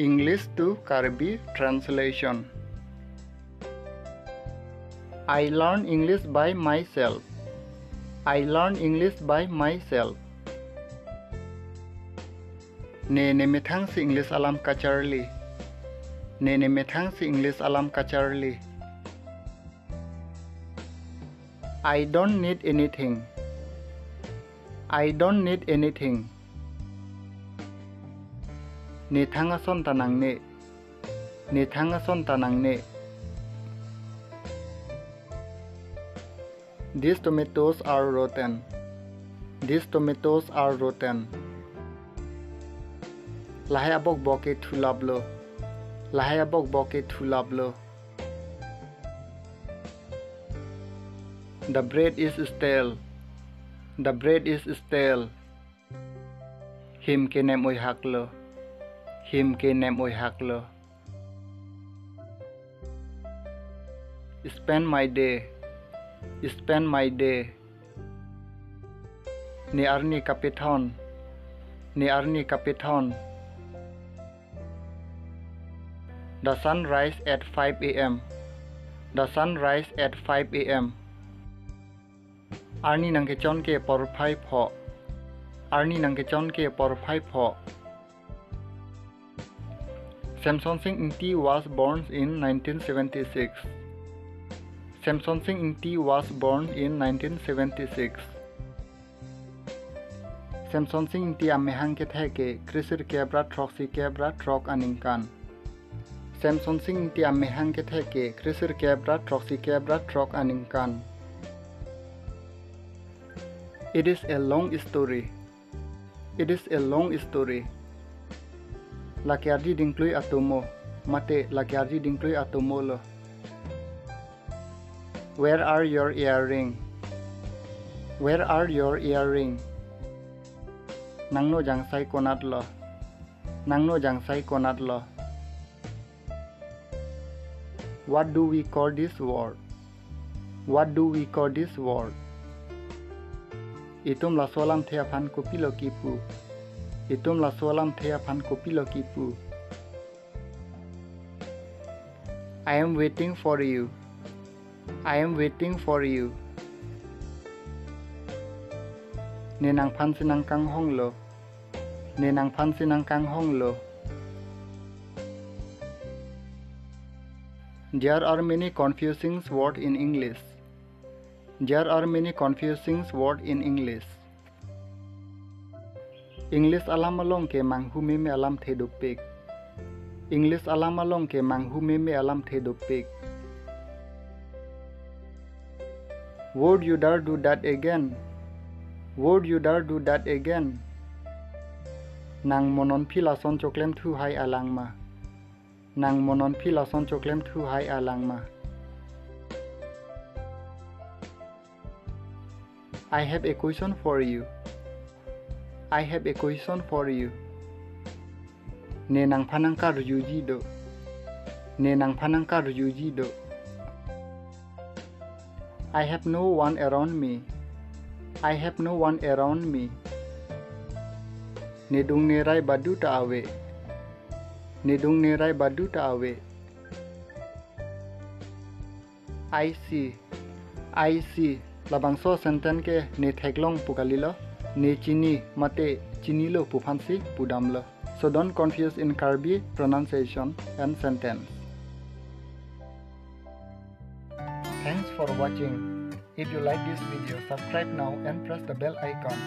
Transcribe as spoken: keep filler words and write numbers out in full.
English to Karbi translation. I learn English by myself. I learn English by myself. Ne nemethang si English alam kacharli. Ne nemethang si English alam kacharli. I don't need anything. I don't need anything. Ne thang ason ta nangne. Ne thang ason ta nangne. These tomatoes are rotten. These tomatoes are rotten. Lahai abokbok ke thulaplo. Lahai abokbok ke thulaplo. The bread is stale. The bread is stale. Him ke nem oihaklo. Him ke nem oihaklo. Spend my day. Spend my day. Ne arni kapethon. Ne arni kapethon. The sun rise at five a m. The sun rise at five a m. Arni nangkechon ke porphai pho. Arni nangkechon ke porphai pho. Semsonsing Ingti was born in nineteen seventy-six. Semsonsing Ingti was born in nineteen seventy-six. Semsonsing Ingti amahang kethek ke kresirkep ra throksi kep ra throk aningkan. Semsonsing Ingti amahang kethek ke kresirkep ra throksi kep ra throk aningkan. It is a long story. It is a long story. Lake ardi dingklui atomo. Mate lake ardi dingklui atomolo. Where are your earring? Where are your earring? Nangno jangsai konatlo? Nangno jangsai konatlo? What do we call this word? What do we call this word? Itum laso alamthe aphan kopilo kipu? Itum laso alamthe aphan kopilo kipu? I am waiting for you. I am waiting for you. Ne nangphan si nangkanghonglo. Ne nangphan si nangkanghonglo. There are many confusing words in English. There are many confusing words in English. English alam along ke manghu meme alamthe dopik. English alam along ke manghu meme alamthe dopik. Would you dare do that again? Would you dare do that again? Nang mo nonphi lason choklem thu hai alang ma? Nang mo nonphi lason choklem thu hai alang ma? I have a question for you. I have a question for you. Ne nangphan nangkarjuji do. Ne nangphan nangkarjuji do. I have no one around me. I have no one around me. Ne dung ne rai baduta ave. Ne dung ne rai baduta ave. I see. I see. Labangso sentence ke ne theklong pu kalilo, ne chini mate chinilo pu aphansi pudamlo. So don't confuse in Karbi pronunciation and sentence. Thanks for watching. If you like this video, subscribe now and press the bell icon.